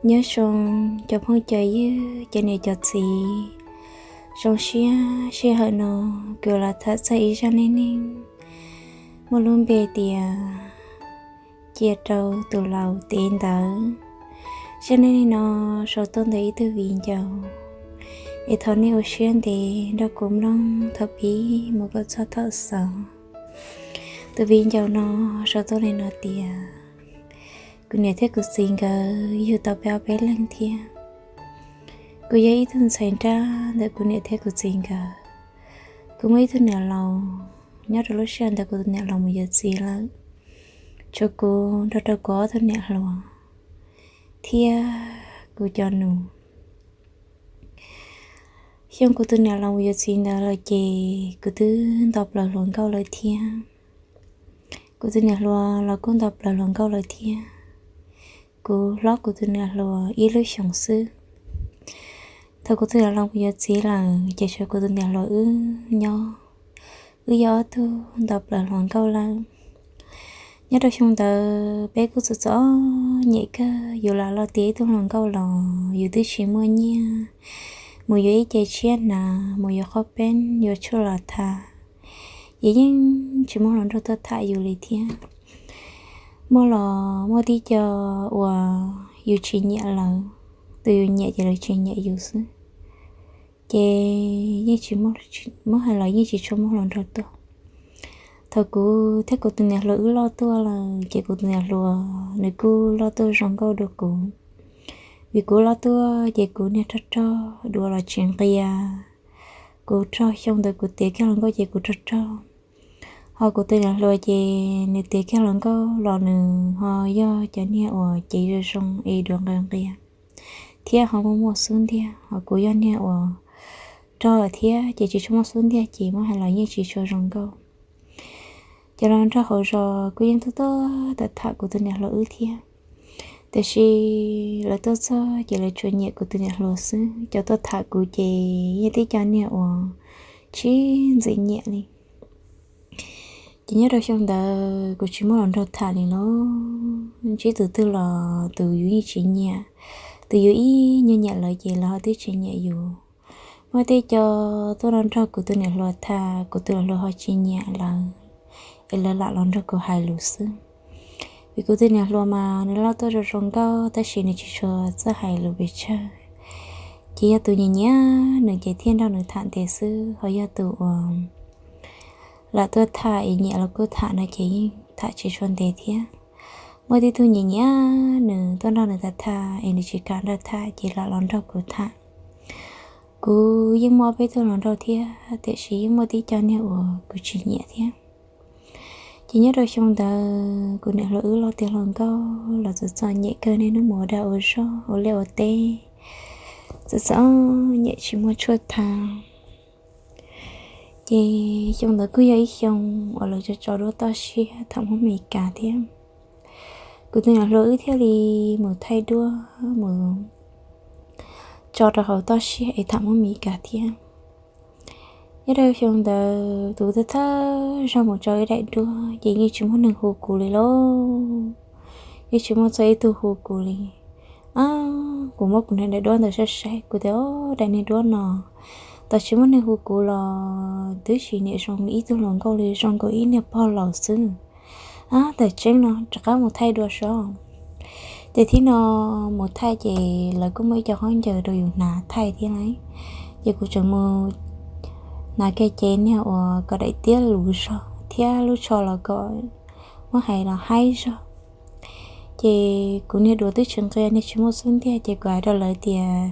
Nyob zoo cov phooj cov ywg, cov niam cov txiv, zoo siab sij hawm no kuv los tham txog ib zaj neej neeg muaj lub npe tias cia rau tus laus tev ntawv. Zaj neej neeg no sau tuaj ntawm ib tug viv ncaus, es thov nej ua siab ntev nrog kuv mloog thaum pib mus kom txog thaum xaus. Tus viv ncaus no sau tuaj li no tias, kuv niam thiab kuv txiv nkawd yug tau peb ob peb leeg thiab. Kuv yog ib tug ntxhais nrab ntawm kuv niam thiab kuv txiv nkawd. Kuv muaj ib tug niam laus, nyob rau lub sij hawm ntawd kuv tus niam laus mus yuav txiv lawm, tshuav kuv nrog rau kuv ob tug niam hluas thiab kuv cov nus. Xyoo kuv tus niam laus mus yuav txiv ntawd lawm ces kuv twb nto plaws hluas nkauj lawm thiab. Kuv tus niam hluas los kuj nto plaws hluas nkauj lawm thiab. Kuv hlob kuv tus niam hluas ib lub xyoos xwb. Thaum kuv tus niam laus mus yuav txiv lawm ces tshuav kuv tus niam hluas wb nyob, wb yog ob tug nto plaws hluas nkauj lawm. Nyob rau xyoo ntawd peb kuj txom txom nyem kawg, yus lam los tiav ib tug hluas nkauj los yus twb tsis muaj nyiaj mus yuav ib ce tshiab hnav, mus yuav qhaub peeb yuav tshuaj los tha, ces yeej tsis muaj hluas nraug tuaj tham yus li thiab. Muaj los muaj tib co uas yus tsis nyiam lawv, tus yus nyiam ces lawv tsis nyiam yus xwb, ces yeej tsis muaj, muab hais los yeej tsis tshua muaj hluas nraug tuaj. Thaum kuv thiab kuv tus niam hluas wb loj tuaj lawm ces kuv tus niam hluas nws kuj loj tuaj zoo nkauj dua kuv. Vim kuv loj tuaj ces kuv niag rog rog, duav los tsis nqia, kuv rog, xyoo ntawd kuv tiav kiag hluas nkauj ces kuv rog rog. Ho kuv tus niam hluas ces nws tiav kiag hluas nkauj los nws ho yog cov niag uas cev zoo zoo es duav nqia nqia thiab ho muaj muaj xub ntiag, ho kuv yog niag uas rog thiab ces tsis tshua muaj xub ntiag ces muab hais los yeej tsis tshua zoo nkauj. Cov hluas nraug hauv zos kuj yeej tuaj tuaj tham kuv tus niam hluas wb thiab, tiam sis lawv tuaj txog ces lawv tsuas nyiam kuv tus niam hluas xwb. Cov tuaj tham kuv ces yeej tib co niag uas tsis ntxim nyiam li. Ces nyob rau xyoo ntawd kuv tsis muaj hluas nraug tham li lauj. Ntsib tus twg los tus yus yeej tsis nyiam, tus yus ib nyuag nyiam lawv ces lawv ho twb tsis nyiam yus. Muaj tej co tuaj los nrog kuv tus niam hluas tham, kuv tus niam hluas ho tsis nyiam lawv, es lawv lam los nrog kuv hais lus xwb. Vim kuv tus niam hluas mas nws loj tuaj zoo zoo nkauj tab sis nws tsis tshua txawj hais lus pes tsawg. Ces yog tus nyiam nyiam nws ces thiaj nrog nws tham ntev xwb, ho yog tus uas lam tuaj tham es nyiam los kuj tham no ces yeej tham tsis tshua ntev thiab. Muaj tib tug nyiam nyiam nws tuaj nrog nws tham tham es nws tsis kam nrog tham ces lam los nrog kuv tham. Kuv yeej muaj ob peb tug hluas nraug thiab tiam sis yeej muaj tib co niag uas kuv tsis nyiam thiab. Ces nyob rau xyoo ntawd kuv niam hluas wb los tiav hluas nkauj los txom txom nyem kawg, niaj hnub mus ua dag ua zog ua liaj ua teb, txom txom nyem tsis muaj tshuaj tha. Ces xyoo ntawd kuj yog ib xyoo uas lawv tso tso duab toj siab tham hmoob Amelikas thiab. Kuv tus niam hluas wb thiaj li mus thaij duab mus tso rau hauv toj siab es tham hmoob Amelikas thiab. Nyob rau xyoo ntawd tus thawj thawj zaug mus tso ib daim duab ces yeej tsis muaj neeg hu kuv li lauj. Yeej tsis muaj txog ib tug hu kuv li. Ab, kuv muab kuv niag daim duab ntawd saib saib, kuv tias, o, daim niag duab no twb tsis muaj neeg hu kuv los twb tsis niam zoo li ib tug hluas nkauj li, zoo nkaus ib niag pog laus xwb. Ab, tam tseeb no rov qab mus thaij dua seb. Ces thib no mus thaij ces lawv kuj muaj ib co khaub ncaws rau yus hnav thaij thiab lauj. Ces kuv tseem mus hnav kiag cev niag uas kom daim tiab luv zog thiab lub tsho los kom muab hais los haib zog. Ces kuv niag duav twb tsis nqia, niag tsis muaj xub ntiag, ces kuv hais rau lawv tias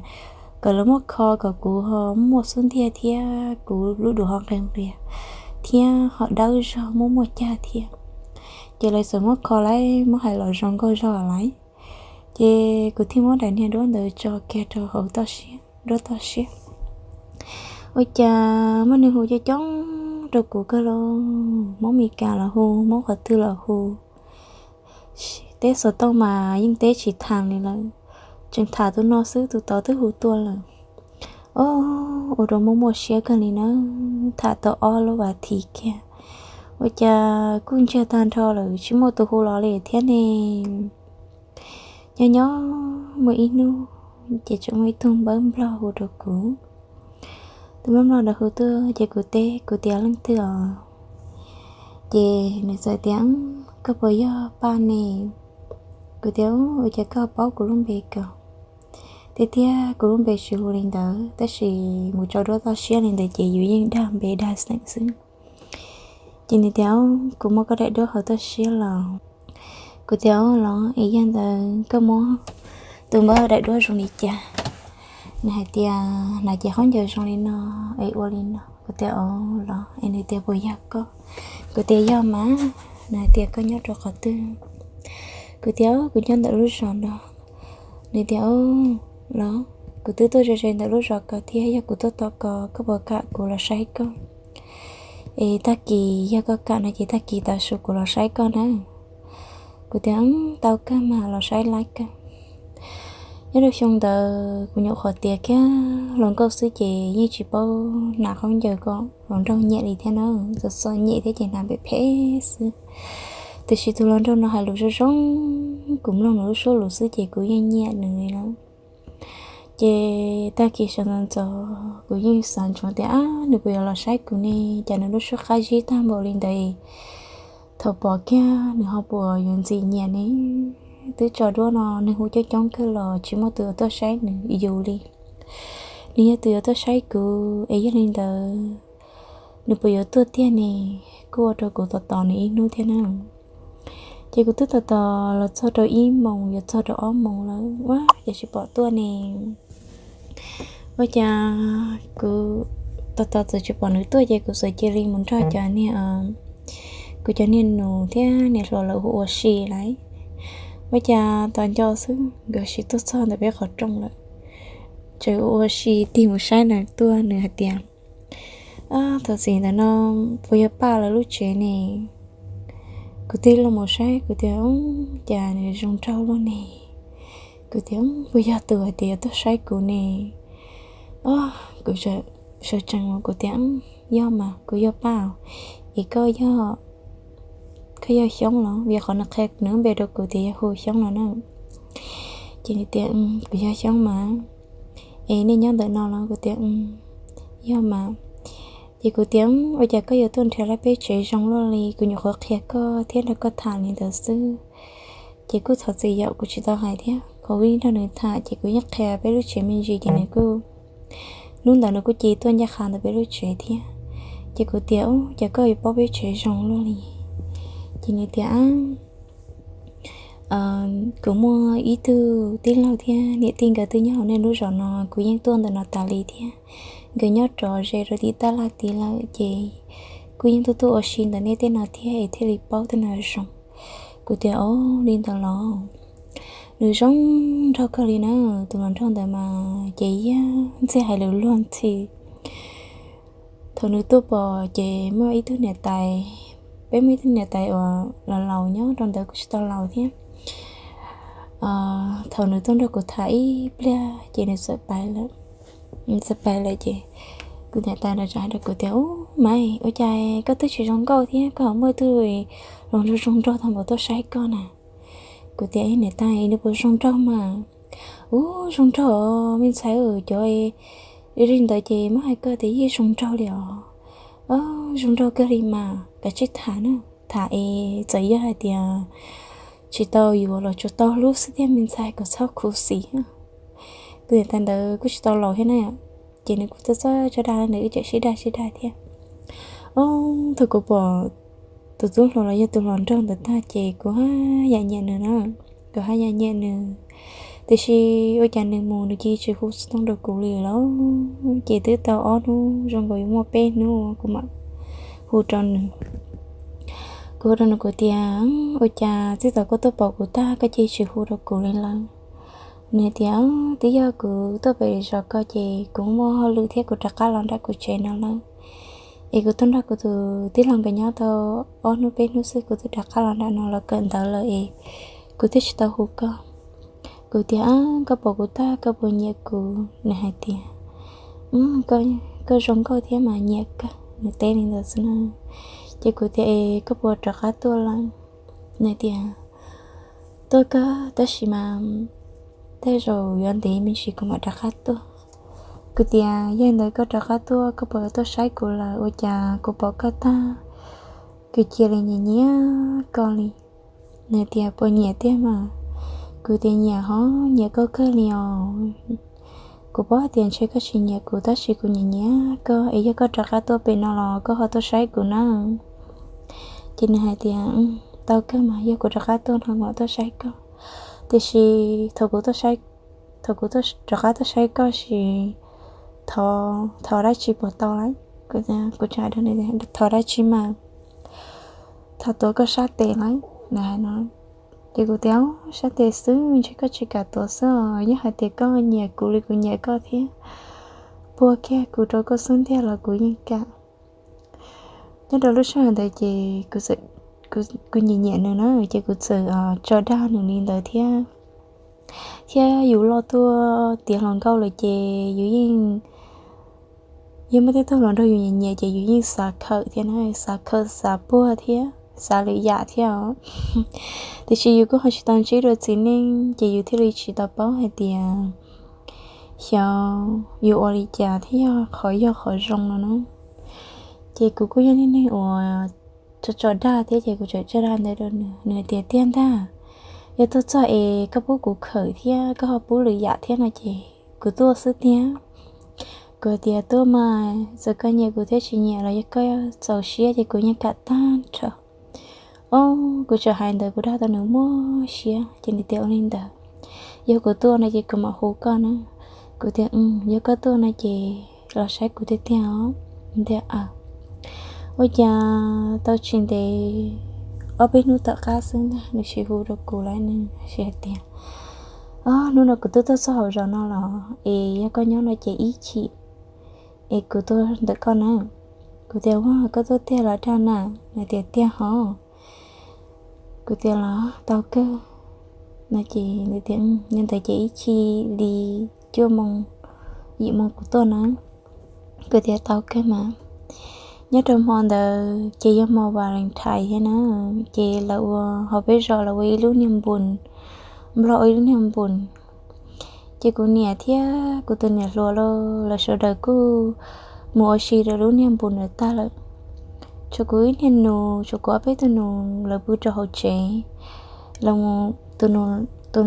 kom lawv muab kho kom kuv ho muaj xub ntiag thiab kuv lub duav ho nqia nqia thiab ho dawb zog muaj muaj cag thiab. Ces lawv txawm muab kho lauj, muab hais los zoo nkauj zog lauj. Ces kuv thiaj muab daim niag duab ntawd tso kiag rau hauv toj siab, duab toj siab. Ua cas muaj neeg hu coob coob rau kuv kawg lauj, hmoob Meskas los hu, hmoob qhov twg los hu. Teb xov tooj mas yeej teb tsis tau li lawm, tseem tham tus no xwb tus tod twb hu tuaj lawm. O, ua rau muaj muaj siab kawg li na, tham tau ob lub vas thiv kiag, ua cas kuj ntsiag tag nrho lawm tsis muaj tus hu los li thiab ne. Nyob nyob Muaj ib hnub ces tseem muaj ib tug npawb Nplog hu rau kuv. Tus npawb Nplog ntawd hu tuaj ces kuv teb, kuv tias leej twg os? Ces nws txawm tias, koj puas yog Paj ne? Kuv tias, ua cas koj paub kuv lub npe ko? Tiag tiag kuv lub npe tsis hu li ntawd, tab sis mus tso duab toj siab li ntawd ces yus yeej dag npe dag xeem xwb. Ces nws tias, kuv muab koj daim duab hauv toj siab los. Kuv tias, los es yog ntawd koj muab tus npawb daim duab zoo li cas? Nws hais tias, hnav cev khaub ncaws zoo li no es ua li no. Kuv tias, o, los es nws tias, puas yog koj? Kuv tias, yog mas. Nws hais tias, koj nyob rau qhov twg? Kuv tias, kuv nyob ntawm lub zos no. Nws tias, los kuv twb tuaj ze ze ntawm lub zos ko thiab, yog kuv tuaj tom ko koj puas kam kuv los saib koj? Es tag kis yog koj kam no ces tag kis tav su kuv los saib koj na. Kuv tias, tau kawg mas, los saib laib kawg. Nyob rau xyoo ntawd kuv nyuam qhuav tiav kiag hluas nkauj xwb ces yeej tsis paub hnav khaub ncaws kom hluas nraug nyiam li thiab na, txom txom nyem thiab ces hnav phem phem xwb. Tiam sis tus hluas nraug no hais lus zoo zoo, kuv mloog nws lub suab lus xwb ces kuv yeej nyiam nws li lawm. Ces tag kis sawv ntxov ntxov kuv yeej xav ntsoov tias, ab, nws puas yuav los saib kuv ne, cas nws lub suab qab zib tag npaum li ntawd. Thaum pom kiag nws ho puas yuav ntxim nyiam ne? Twb tso duab no nws hu coob coob kawg los tsis muaj tus yuav tuaj saib nws yus li. Nws yog tus yuav tuaj saib kuv es yog li ntawd nws puas yuav tuaj tiag ne? Kuj ua rau kuv tos tos nws ib hnub thiab na. Ces kuv twb tos tos los txog rau ib moos yuav txog rau ob moos lawm, ua cas tsis pom tuaj ne? Ua cas kuv tos tos txawm tsis pom nws tuaj ces kuv txawm cia li mus nrog cov niag, kuv cov niag nus thiab niam hluas lawv hu ua si lawm. Ua cas tos nco xwb nkawd sim tuaj txog ntawm peb qhov rooj lawm. Tseem ua si tig mus saib nws tuaj, nws hais tias, thov txim ntawm no puas yog Paj lawv lub tsev ne? Kuv tig los mus saib kuv tias, cas nws zoo nraug luaj ne? Kuv tias, puas yog tus hais tias yuav tuaj saib kuv ne? Kuv sawv tsees los kuv tias, yog mas, kuv yog Paj. Es koj yog, koj yog Xyoob los? Vim qhov nws qhia nws lub npe rau kuv tias yog hu Xyoob no na. Ces nws tias, kuv yog Xyoob mas. Es nej nyob ntawm no los? Kuv tias, yog mas. Ces kuv tias, ua cas koj yuav tuaj nrhiav lawv peb tsev zoo luaj li? Kuv nyuam qhuav qhia koj thiab nrog koj tham li ntawd xwb. Ces kuj thov txim yom, kuv tsis tau hais thiab, kuv nrog nws tham ces kuv yeej qhia peb lub tsev me ntsis ces nws kuj, hnub ntawd nws kuj cia tuaj ncaj qha ntawm peb lub tsev thiab. Ces kuv tias, ub, cas koj yuav paub peb tsev zoo luaj li? Ces nws tias, kuv muaj ib tug tij laug thiab niam tij nkawd twb nyob hauv nej lub zos no, kuv yeej tuaj ntawm no tas li thiab. Nkawd nyob rov ze rau tim tab laj tid lawm ces kuj yeej tuaj tuaj ua si ntawm nej tej no thiab es thiaj li paub tej no zoo. Kuv tias, o, li ntawd los? Nws zoo nraug kawg li na, tus hluas nraug ntawd mas ces yog ntxij hais lus luag ntxhi. Thaum nws tuaj pom ces muaj ib tug niam tais, peb muaj ib tug niam tais uas laus laus nyob rau ntawd, kuj tsis tau laus thiab. Thaum nws tuaj nrog kuv tham ib pliag ces nws txawm pais lawm. Nws txawm pais lawm ces kuv niam tais ntawd hais rau kuv tias, ub, Maiv, ua cas koj twb tsis zoo nkauj thiab koj ho muaj ib tug hluas nraug zoo nraug tag npaum tuaj saib koj na? Kuv tias, niam tais, nws puas zoo nraug mas? Ub, zoo nraug os me ntxhais, cov li ntawd ces muab hais koj tias yeej zoo nraug li os. Zoo nraug kawg li mas, kav tsij tham na, tham es txawm yog hais tias tsis tau yuav los tsuas tau hlub xwb thiab me ntxhais, kom txhob khuv xim. Kuv niam tais ntawd kuj tsis tau laus thiab na, ces nws kuj txawj txawj tso dag li ntawd, wb tseem sib dag sib dag thiab. Ob, thaum kuv pom tus tub hluas los yog tus hluas nraug ntawd tag ces kuv haj yam nyiam nws na, kuv haj yam nyiam nws. Tiam sis ua cas nws mus nws cia li tsis hu xov tooj rau kuv li lawm. Ces twb tau ob hnub zoo nkaus yuav muaj peb hnub kuv mam hu rau nws. Kuv hu rau nws kuv tias, ua cas txij thaum koj tuaj pom kuv tag koj cia li tsis hu rau kuv li lawm? Nws tias, twb yog kuv tuaj pem zos ko ces kuv muaj hauj lwm thiab kuv rov qab los nram kuv tsev no lawm. Es kuv tuaj nrog kuv tus tij laug nkawd nyob tau ob hnub peb hnub xwb kuv twb rov qab los nram no los kawm ntawv lawm es kuv thiaj tsis tau hu koj. Kuv tias, koj pom kuv tag koj puas nyiam kuv? Nws hais tias, koj zoo nkauj thiab mas nyiam kawg. Nws teb li ntawd xwb na. Ces kuv tias, es koj puas rov qab tuaj lawm? Nws tias, tuaj kawg tab sis mas tej zaum yuav ntev me ntsis kuv mam rov qab tuaj. Kuv tias, yog li ntawd koj rov qab tuaj koj puas tuaj saib kuv lawm, ua cas kuv pom koj tag kuv cia li nyiam nyiam koj li. Nws tias, puas nyiam tiag mas? Kuv tias, nyiam hov, nyiam koj kawg li os. Kuv paub hais tias ntshe koj tsis nyiam kuv tab sis kuv nyiam nyiam koj es yog koj rov qab tuaj pem no los koj ho tuaj saib kuv na. Ces nws hais tias, tau kawg mas, yog kuv rov qab tuaj no mam tuaj saib koj. Tiam sis thaum kuv tuaj saib, thaum kuv rov qab tuaj saib koj ces thov, thov dab tsi puas tau lawm? Kuv, kuv tsa, thov dab tsi mas? Thov tuav koj sab tes lawm, nws hais no. Ces kuv tias, sab tes xwb ntshe koj tsis kam tuav xwb os, yog hais tias koj nyiam kuv li kuv nyiam koj thiab puag kiag kuv rau koj xub ntiag los kuv yeej kam. Nyob rau lub sij hawm ntawd ces kuv nyiam nyiam nws na, ces kuv txawm tso dag nws li ntawd thiab. Thiab yus loj tuaj tiav hluas nkauj lawm ces yus yeej, yog muaj tej tug hluas nraug yus nyiam nyiam ces yus yeej xav khawm thiab na, xav khawm xav puag thiab xav lwm yam thiab os. Tiam sis yus kuj ho tsis tau ntsib dua txiv neej ces yus thiaj li tsis tau paub hais tias xyov yus ua li cas thiab yog qhov yog qhov zoo no na. Ces kuv kuj yog niag neeg uas tso tso dag thiab ces kuv txawm tso dag ntawd rau nws, nws tias, tiag ntag, yog tuaj txog es koj pub kuv khawm thiab koj ho pub lwm yam thiab no ces kuv tuaj xwb tiag. Kuv tias, tuaj mas, txawm koj nyiam kuv thiab tsis nyiam los yog koj txaus siab ces kuv yeej kam tag nrho. Ob, kuv txawm hais ntawd kuv dag tau nws muaj siab ces nws tias, ua li ntawd, yog kuv tuaj no ces kuv mam hu koj na. Kuv tias, yog koj tuaj no ces los saib kuv tiag tiag os. Nws tias, ua cas tau tsis ntev, ob peb hnub tom qab xwb ntag nws sis hu rau kuv lawm, nws sis hais tias, hnub no kuv twb tuaj txog hauv zos no los es yog koj nyob no ces ib chim es kuv tuaj ntawm koj na. Kuv tias, ua, koj tuaj tiag los dag na? Nws tias, tiag hov. Kuv tias, los tau kawg no ces nws tias, yog ntawd ces ib chim li cuaj moo yim moo kuv tuaj na. Kuv tias, tau kawg mas. Nyob rau hmo ntawd ces yog hmo Valentine thiab na, ces lawv ua, hauv peb zos lawv ua ib lub niag npus, Nplog ua ib lub niag npus. Ces kuv niam thiab kuv tus niam hluas los lawv sawv daws kuj mus ua si rau lub niag npus ntawd tag lawm. Tshuav kuv ib niag nus, tshuav kuv ob peb tug nus lawv pw rau hauv tsev. Lawv mus, tus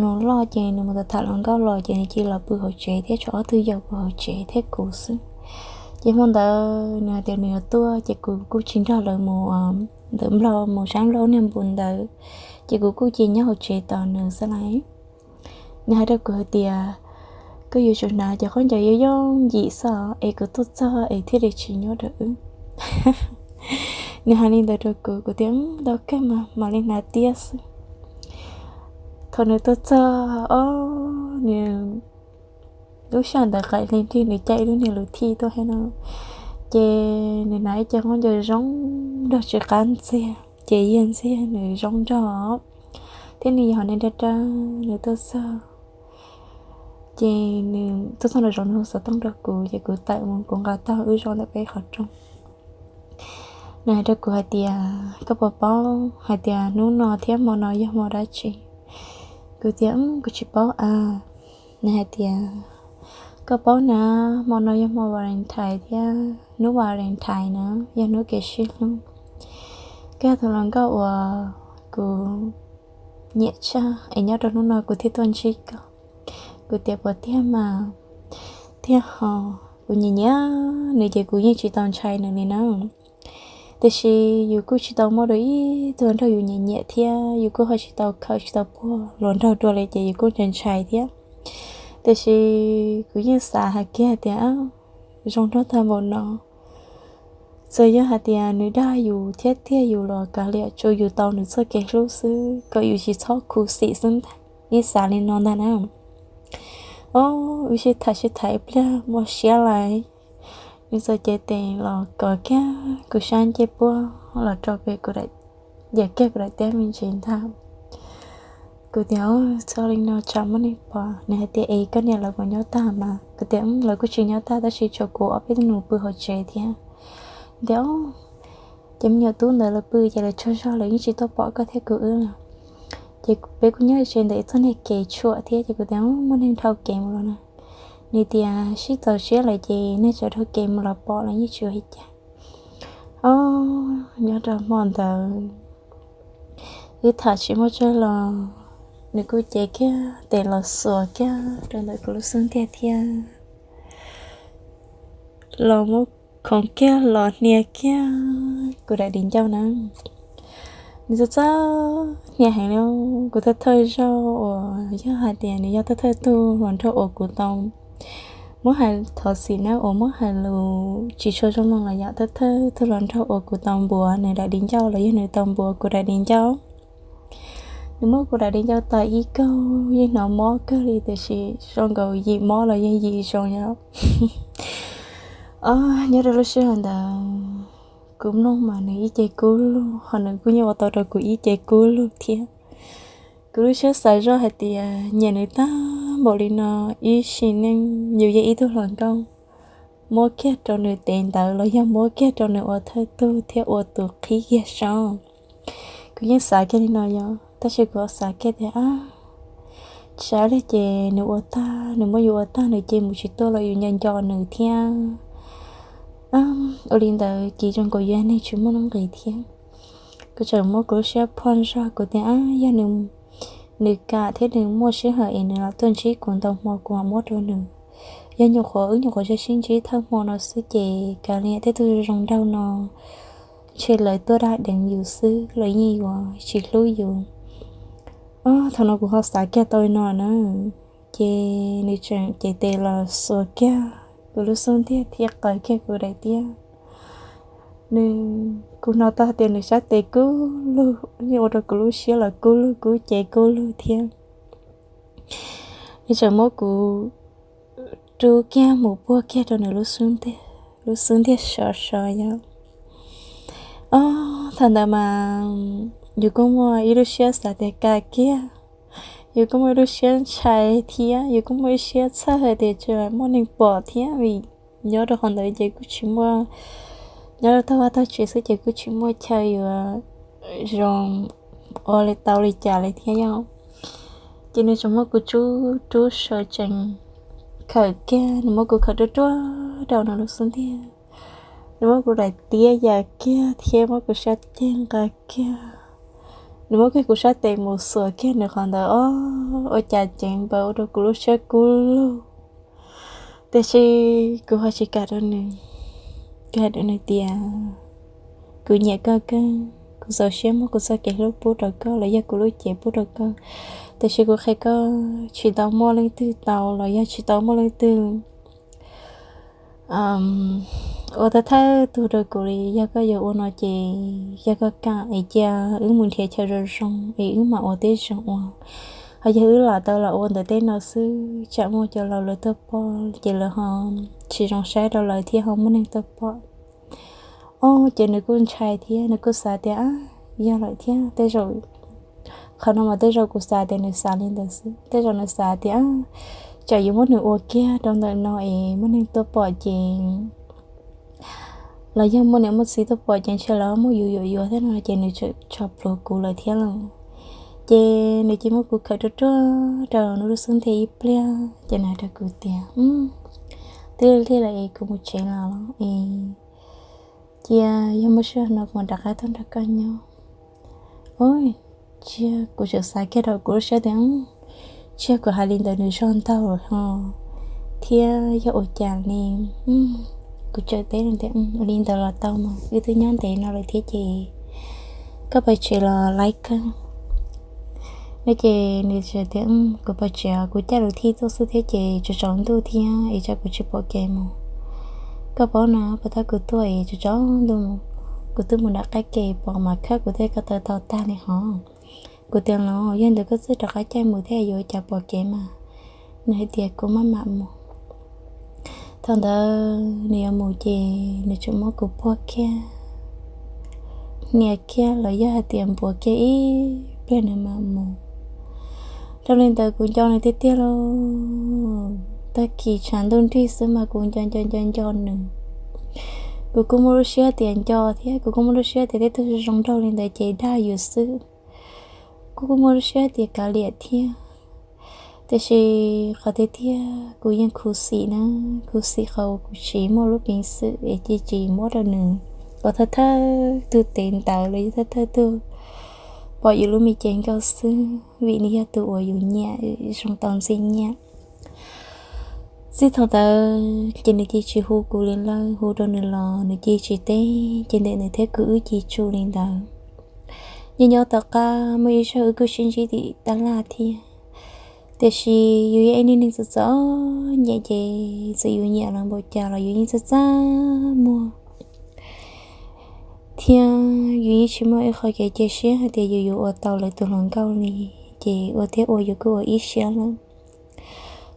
nus loj ces nws mus tham hluas nkauj los ces nws cia li los pw hauv tsev thiab tshuav ob tug yau pw hauv tsev thiab kuv xwb. Ces hmo ntawd nws hais tias nws yuav tuaj ces kuv kuj tsis nrog lawv mus ntawm Nplog, mus sab Nplog niag npus ntawd, ces kuv kuj cia nyob hauv tsev tos nws xwb lauj. Nws hais rau kuv hais tias, koj yuav tsum hnav cov khaub ncaws yooj yooj yim xwb es kuv tuaj txog es thiaj li tsis nyob rau wb. Nws hais li ntawd rau kuv, kuv tias, tau kawg mas, mam li hnav tiab xwb. Thaum nws tuaj txog, ob, nws, lub sij hawm ntawd qaim hli nrig nws caij ib lub niag luv thij tuaj thiab no, ces nws hnav ib co khaub ncaws zoo nraug tsis qab ntxiag, ces yog ntxiag nws zoo nraug, thiab nws yog hom neeg dag dag, nws tuaj txog ces nws tuaj txog nraum zoov nws hu xov tooj rau kuv ces kuv tawm mus kuv nqa tag wb zaum ntawm peb qhov rooj. Nws hais rau kuv hais tias, koj puas paub hais tias hnub no thiab hmo no yog hmo dab tsi? Kuv tias, kuv tsis paub a. Nws hais tias, koj paub na, hmo no yog hmo Valentine thiab hnub Valentine na yog hnub kev sib hlub. Koj yog tus hluas nkauj uas kuv nyiam tshaj es nyob rau hnub no kuv thiaj tuaj ntsib koj. Kuv tias, puas tiag mas? Tiag hos. Kuv nyiam nyiam nws ces kuv yeej tsis tau ntshai nws li na. Tiam sis yus kuj tsis tau muaj dua ib tug nraug yus nyiam nyiam thiab yus kuj ho tsis tau khawm tsis tau puag hluas nraug dua li ces yus kuj ntshai ntshai thiab. Tiam sis kuv yeej xav hais kiag tias, zoo nraug tag npaum no, txawm yog hais tias nws dag yus thiab tiag yus los kav liam, tsuas yus tau nws txoj kev hlub xwb kom yus tsis txhob khuv xim xwb ntag. Yeej xav li no ntag na. Ob, wb sib tham sib tham ib pliag muaj siab lawm, nws txawm cev tes los kov kiag kuv sab ncej puab los rau pem kuv, yam kiag kuv daim tiab me ntsis ntag. Kuv tias, txhob li no tsam muaj neeg pom. Nws hais tias, es koj niam lawv puas nyob tag mas? Kuv tias, lawv kuj tsis nyob tag tab sis tshuav kuv ob peb tug nus pw hauv tsev thiab. Tias, ces me nyuam tub ntawd lawv pw ces lawv tsaug zog lawv yeej tsis tuaj pom koj thiab kuv wb lawm. Ces peb kuj nyob ze ntawm ib txoj niag kev tshuam thiab ces kuv tias muaj neeg dhau kev mus los na. Nws tias sib txaus siab lawm ces neeg txawm dhau kev mus los pom los yeej tsis ua li cas. Os, nyob rau hmo ntawd wb tham tsis muaj tsawg los nws kuj cev kiag tes los xuas kiag rau ntawm kuv lub xub ntiag thiab los muab khoov kiag los hnia kiag kuv daim di ncauj na. Nws txawj txawj hnia heev li, kuv thawj thawj zaug uas yog hais tias nws yog thawj thawj tug hluas nraug uas kuv tau muab hais, thov txim na uas muab hais lus tsis tshua zoo mloog los yog thawj thawj tug hluas nraug uas kuv tau npuav nws daim di ncauj los yog nws tau npuav kuv daim di ncauj. Nws muab kuv daim di ncauj tos ib kaug yeej hnov mob kawg li tiam sis zoo nkaus yim mob los yeej yim zoo yom. Os, nyob rau lub sij hawm ntawd kuv mloog mas nws ib ce kub lug, ho nws kuj yeej ua tau rau kuv ib ce kub lug thiab. Kuv lub siab xav zoj hais tias nyiam nws tag npaum li no, ib sim neej yus yeej ib tug hluas nkauj, muab kiag rau nws tev ntawv los yog muab kiag rau nws ua thawj tug thiab ua tus qhib kiag saib. Kuv yeej xav kiag li no yom, tab sis kuv xav kiag tias, a, tsam li ces nws ua tag, nws muab yus ua tag, nws cia mus tsis tuaj los yus nco nco nws thiab. Ua li ntawd ces zoo nkaus yus neeg tsis muaj nuj nqis thiab. Kuv txawm muab kuv lub siab phoj zog, kuv tias, a, yog nws kam thiab nws muaj sij hawm es nws los tuaj ntsib kuv ntau hmo kuv mam muab rau nws. Yog nyuam qhuav wb nyuam qhuav sib ntsib thawj hmo no xwb ces kav liam tej tug zoo nraug no ntshe lawv tuaj dab deev yus xwb, lawv yeej yuav tsis hlub yus. Os, thaum no kuv ho xav kiag tau li no na, ces nws tseem cev tes los xuas kiag kuv lub xub ntiag thiab qaws kiag kuv daim tiab. Nws, kuv hnov tau tias nws sab tes kub lug, yeej ua rau kuv lub siab los kub lug kub cev kub lug thiab. Nws tseem muab kuv rub kiag mus puag kiag rau nws lub xub ntiag, lub xub ntiag sov sov yom. Os, thaum ntawd mas yus kuj muaj ib lub siab xav tias kam kiag, yus kuj muaj ib lub siab ntshai thiab yus kuj muaj ib siab txhawj hais tias tsis muaj neeg pom thiab vim nyob rau qhov ntawd ces kuj tsis muaj, nyob rau tog vaj tog tsev xwb ces kuj tsis muaj chaw yuav zoo ua li tau li cas li thiab yom. Ces nws tseem muab kuv rub rub sawv tsees, khawm kiag, nws muab kuv khawm ruaj ruaj rau nws lub xub ntiag. Nws muab kuv daim tiab ya kiag thiab muab kuv sab ceg nqa kiag. Nws muab kiag kuv sab tes mus xuas kiag nws qhov ntawd, os, ua cas ceev npaum ua rau kuv lub siab kub lug. Tiam sis kuv ho tsis kam rau nws, kuv hais rau nws tias kuv nyiam koj kawg, kuv txaus siab muab kuv txoj kev hlub pub rau koj los yog kuv lub cev pub rau koj, tiam sis kuv qhia koj tsis tau muaj leej twg tau los yog tsis tau muaj leej twg ua thawj thawj tug rau kuv li. Yog koj yuav ua no ces yog koj kam es cia wb mus nrhiav chaw zoo zoo es wb mam ua tib zoo ua. Ho yog wb lam tau los ua ntawm tej no xwb tsam muaj cov laus lawv tuaj pom ces lawv ho tsis zoo saib rau lawv thiab ho muaj neeg tuaj pom. Os, ces nws kuj ntshai thiab nws kuj xav tias yog lawm thiab tej zaum, qhov no mas tej zaum kuv xav tias nws xav li ntawd xwb, tej zaum nws xav tias tsam yuav muab nws ua kiag rau ntawm no es muaj neeg tuaj pom ces los yog muaj niam muaj txiv tuaj pom ces ntshe lawv muab yus yuam yuav thiab no ces nws tseem tso plhuav kuv lawm thiab lauj. Ces nws cia muab kuv khawm ruaj ruaj rau nws lub xub ntiag ib pliag ces nws hais rau kuv tias, twb lig lawm es kuv mus tsev los es cia yog muaj sij hawm no kuv mam rov qab tuaj nrog koj nyob. Ua ntsia kuv tseem xav kiag rau kuv lub siab tias, ntsia kuv hais li ntawd nws zog ntau lawm ho thiab yog ua cas li. Kuv tseem teb tias, ua li ntawd los tau mas wb twb nyob ntev no lawm thiab ces koj pais tsev los laib kawg no ces nws tseem tias, kuv pais tsev, kuv caij lus thij tuaj xwb thiab ces tsaus tsaus ntuj thiab es tsam kuv tsis pom kev mus. Koj paub na, puag ta kuv tuaj es tsaus tsaus ntuj mus, kuv twb mus nram qab ke pom mas khawb kuv thiab koj taw tau tag li hov. Kuv tias los yog ntawd koj txawj rov qab caij mus thiab yuav cas pom kev mas. Nws hais tias kuv maj mam mus. Thaum ntawd nws yuav mus ces nws tseem muab kuv puag kiag, hnia kiag los yog hais tias npuav kiag ib pliag nws mam mus. Dhau li ntawd kuv nco nws tiag tiag lauj. Tag kis tshav ntuj nrig xwb mas kuv nco nco nco nco nws. Kuv kuj muaj lub siab tias nco thiab kuv kuj muaj lub siab tias tej tug zoo nraug li ntawd ces dag yus xwb. kuj muaj lub siab hais tias kav liam thiab. Tiam sis qhov tiag tiag kuv yeej khuv xim na, khuv xim qhov uas kuv tsis muaj lub peev xwm es cia li muab rau nws ua thawj thawj tug tev ntawv los yog thawj thawj tug pom yus lub me cev nkauj xwb, vim nws yog tus uas yus nyiam, zoo tau ntxim nyiam. Txij thaum ntawd ces nws cia li tsis hu kuv li lawm, hu rau nws los nws cia li tsis teb, ces ntawm nws thiab kuv wb cia li tsum li ntawd. Nyob nyob tom qab muaj ib zaug wb kuj sib ntsib tim tab laj thiab, tiam sis yus yog ib niag neeg txom txom nyem ces txawm yus nyiam los npaum cas los yus yeej txaj txaj muag thiab yus yeej tsis muaj ib qho kev cia siab hais tias yus yuav ua tau lawv tus hluas nkauj li, ces ua thiab ua yus kuj ua ib siab lawm.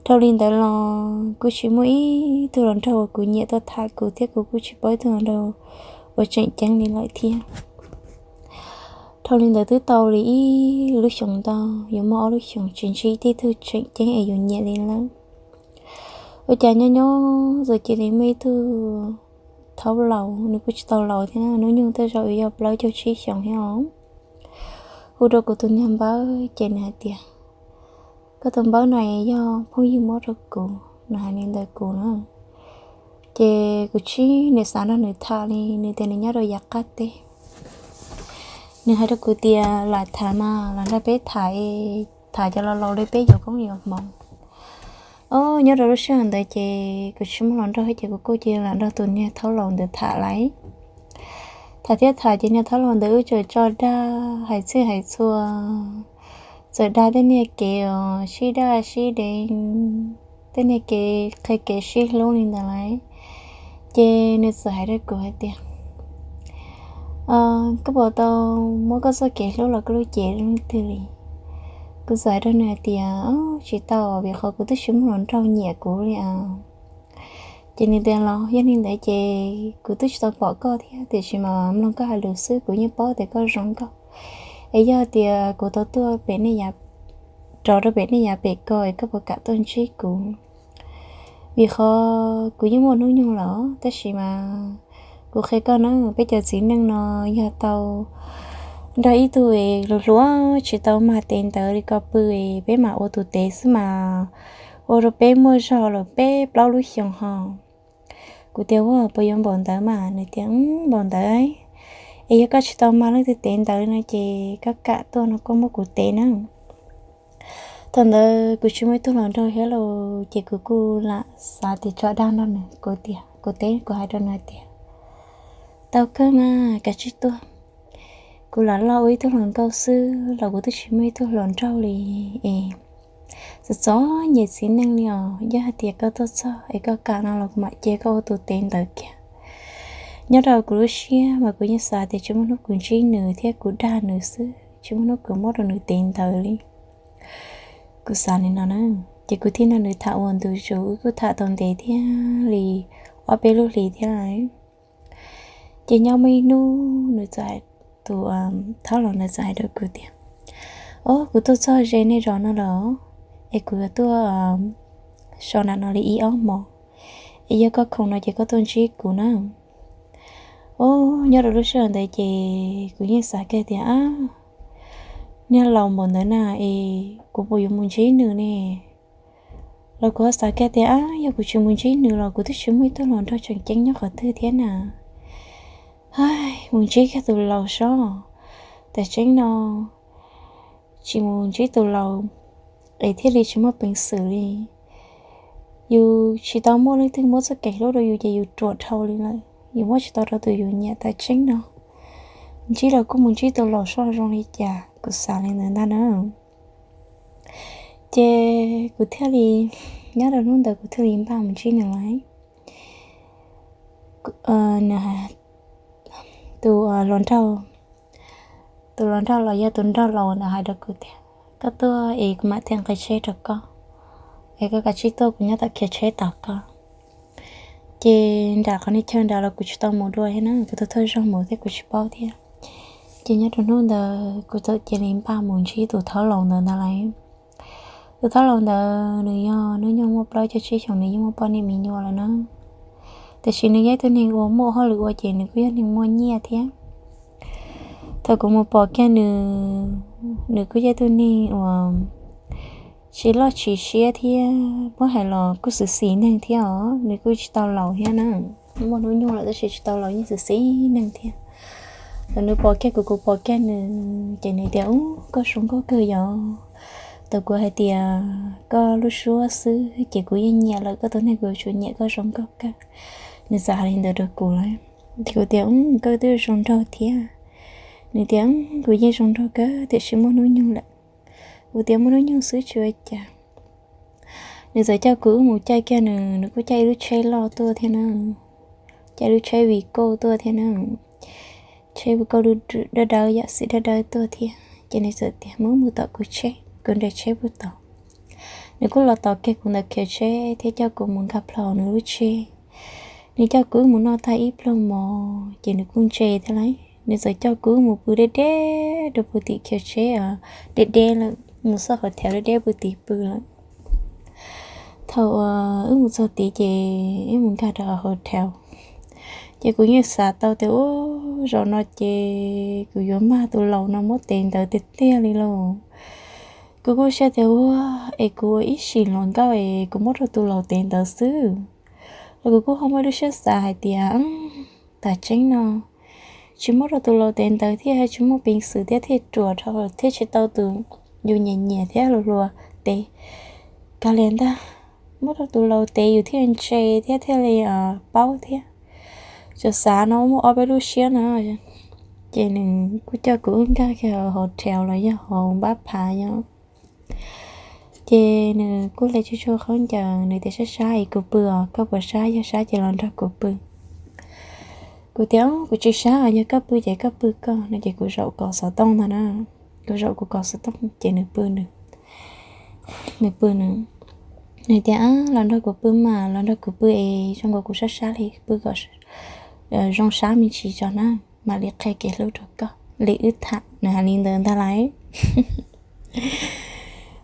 Dhau li ntawd los kuj tsis muaj ib tug hluas nraug uas kuv nyiam tuaj tham kuv thiab kuv kuj tsis paub ib tug hluas nraug uas tseem ceeb li lawm thiab. Dhau li ntawd twb tau li ib lub xyoos ntau, yuav muaj ob lub xyoos tsis ntsib tib tug tseem ceeb es yus nyiam li lawm. Ua cas nyob nyob txawm cia li muaj ib tug thaub laus, nws kuj tsis tau laus thiab, hnub nyoog tej zaum yog plaub caug tsib xyoos thiab os. Hu rau kuv tus niag npawb ces nws hais tias, koj tus npawb no yog phooj ywg muab rau kuv, nws hais li ntawd kuv na. Ces kuv tsis niam xav nrog nws tham li, nws tias nws nyob rau yav qab teb. Nws hais rau kuv tias lam tham mas los nrog peb tham, tham cov laus laus li peb yuav koob yuav hmoov. Os, nyob rau lub sij hawm ntawd ces kuv tsis muaj hluas nraug thiab ces kuv kuj cia li lam nrog tus niag thaub laus ntawd tham lawm. Tham thiab tham ces niag thaub laus ntawd wb txawm tso dag hais txhij hais txhua, txawm dag tej niag kev uas sib daj sib deev, tej niag kev qhia kev sib hlub li ntawd lawm. Ces nws txawm hais rau kuv hais tias, koj puas tau muab koj txoj kev hlub los koj lub cev leej twg li? Kuv txawm hais rau nws hais tias, tsis tau, vim qhov kuv twb tsis muaj hluas nraug nyiam kuv li os. Ces nws tias los yog li ntawd ces kuv twb tsis tau pom koj thiab, tiam sis mas mloog koj hais lus xwb kuv yeej paub tias koj zoo nkauj. Es yog tias kuv tau tuaj pem nej yav, rov rau pem nej yav pem ko es koj puas kam tuaj ntsib kuv? Vim qhov kuv yeej muaj hnub nyoog lawm, tab sis mas kuv qhia koj na, peb cov txiv neej no yog tau nrog ib tug es hluas hluas tsis tau mag tes ntawd li ko pw es peb mam ua tus tev xwb mas ua rau peb muaj zog lawm peb plaub lub xyoos ho. Kuv tias, ua puas yuav npaum ntawd mas? Nws tias, npaum ntawd. Es yog koj tsis tau mag leej twg tev ntawd no ces koj kam tuaj no koj muab kuv tev na. Thaum ntawd kuv tsis muaj ib tug hluas nraug thiab los ces kuv kuj lam xav tias tso dag nrog nws, kuv tias kuv teb, kuv hais rau nws hais tias, tau kawg mas, kav tsij tuaj. Kuv lam loj ua ib tug hluas nkauj xwb los kuv twb tsis muaj ib tug hluas nraug li es txom txom nyem txiv neej li os. Yog hais tias koj tuaj txog es koj kam no los kuv mam cia koj ua tus tev ntawd kiag. Nyob rau kuv lub siab mas kuv yeej xav tias tsis muaj hnub kuv ntsib nws thiab kuv dag nws xwb, tsis muaj hnub kuv muab rau nws tev ntawd li. Kuv xav li no na, ces kuv thiaj nrog nws tham ua ntu zus, wb kuj tham tau ntev thiab li ob peb lub hlis thiab lawm. Ces nyob muaj ib hnub nws txawm, tus thaub laus ntawd txawm hais rau kuv tias, o, kuv tuaj txog ze nej zos no lawm, es kuv yuav tuaj so nram no li ib ob hmos, es yog koj khoom no ces koj tuaj ntsib kuv na. O, nyob rau lub sij hawm ntawd ces kuv yeej xav kiag tias, ab, niag laus npaum ntawd na es kuv puas yuav mus ntsib nws ne? Los kuv ho xav kiag tias, ab, yog kuv tsis mus ntsib nws los kuv twb tsis muaj ib tug hluas nraug tseem ceeb nyob qhov twg thiab na. Hais, mus ntsib kiag tus laus sob, tam tseeb no tsis mus ntsib tus laus es thiaj li tsis muaj peev xwm li. Yus tsis tau muaj leej twg muab txoj kev hlub rau yus ces yus ruam dhau li lawm, yus muab tsis tau rau tus yus nyiam tam tseeb no. Ntsib los kuj mus ntsib tus laus sob zoo li cas, kuv xav li ntawd ntag na. Ces kuv thiaj li, nyob rau hnub ntawd kuv thiaj li npaj mus ntsib nws lawm. Tus hluas nraug, tus hluas nraug los yog tus nraug laus ntawd hais rau kuv tias, koj tuaj es kuv mam thiaj nqa tsheb rau koj, es koj kav tsij tuaj kuv nyob tom khiav tsheb tos koj. Ces nram qhov niag chaw nrad los kuv tsis tau mus dua thiab na, kuv tau thawj zaug mus thiab kuv tsis paub thiab. Ces nyob rau hnub ntawd kuv txawm cia li npaj mus ntsib tus thaub laus ntawd ntag lauj. Tus thaub laus ntawd nws yog hnub nyoog muaj plaub caug tsib xyoos, nws yeej muaj poj niam me nyuam lawm na. Tiam sis nws yog ib tug neeg uas muaj hauj lwm ua ces nws kuj yog neeg muaj nyiaj thiab. Thaum kuv mus pom kiag nws, nws kuj yog ib tug neeg uas tsis loj tsis siab thiab, muab hais los kuj xwm xis neeg thiab os, nws kuj tsis tau laus thiab na, muaj hnub nyoog lawm tab sis tsis tau laus, yeej xwm xis neeg thiab. Thaum nws pom kiag kuv, kuv pom kiag nws ces nws tias, Ub, koj zoo nkauj kawg yom. Thaum kuv hais tias koj lub suab xwb ces kuv yeej nyiam lawm, koj tus neeg kuv yuav tsum nyiam, koj zoo nkauj kawg. Nws txawm hais li ntawd rau kuv lawm. Kuv tias, Ub, koj twb zoo nraug thiab. Nws tias, Kuv yeej zoo nraug kawg tiam sis muaj hnub nyoog lawm. Kuv tias, Muaj hnub nyoog xwb tsis ua cas. Nws txawm coj kuv wb mus caij kiag nws, nws kuj caij ib lub tsheb loj tuaj thiab na, caij lub tsheb Vigo tuaj thiab na, tsheb Vigo dawb dawb yam xim dawb dawb tuaj thiab. Ces nws txawm tias, Mus, mus tom kuv tsheb, kuv nres tsheb puag tod. Nws kuj los tos kiag kuv ntawm khiv tsheb thiab coj kuv mus nkag plho nws lub tsheb. Nws coj kuv wb mus noj tag ib pluag mov ces nws kuj ntse thiab lauj. Nws txawm coj kuv wb mus pw deb deb rau puag tim khiv tsheb, deb deb lawm, mus xauj hauv thev deb deb puag tim pw lawm. Thaum uas wb mus txog tid ces wb mus nkag rau hauv thev, ces kuv yeej xav tau tias, Ub, zaum no ces kuv yuav mag tus laus no muab tev ntawd tiag tiag li lauj. Kuv kuj saib tias, Ua, es kuv ua ib sim hluas nkauj es kuv muab rau tus laus tev ntawd xwb. Los kuv kuj ho muaj lub siab xav hais tias, Tam tseeb no tsis muab rau tus laus tev ntawd thiaj tsis muaj peev xwm thiab thiaj ruam dhau lawm thiab tsis tau tus yus nyiam nyiam thiab hluas hluas tev. Kav liam ntag, muab rau tus laus tev yus thiaj ntse thiab thiaj li paub thiab. Txawm xav no muaj ob peb lub siab no, ces nws kuj coj kuv wb nkag kiag hauv thev los yog hauv npab phav yom. Ces nws kuj hle tsuj tsuag khaub ncaws, nws tias, Sab sab es kuv pw os, koj puas sab? Yog sab ces los nrog kuv pw. Kuv tias, Kuv tsis sab os, yog koj pw ces koj pw koj no. Ces kuv zaum kom xov tooj ntag na, kuv zaum kuv kom xov tooj ces nws pw nws, nws pw nws. Nws tias, Los nrog kuv pw mas, los nrog kuv pw es zoo nkaus kuv sab sab li, pw kom zoo sab me ntsis tso na, mam li qhia kev hlub rau koj li wb tham. Nws hais li ntawd ntag lauj.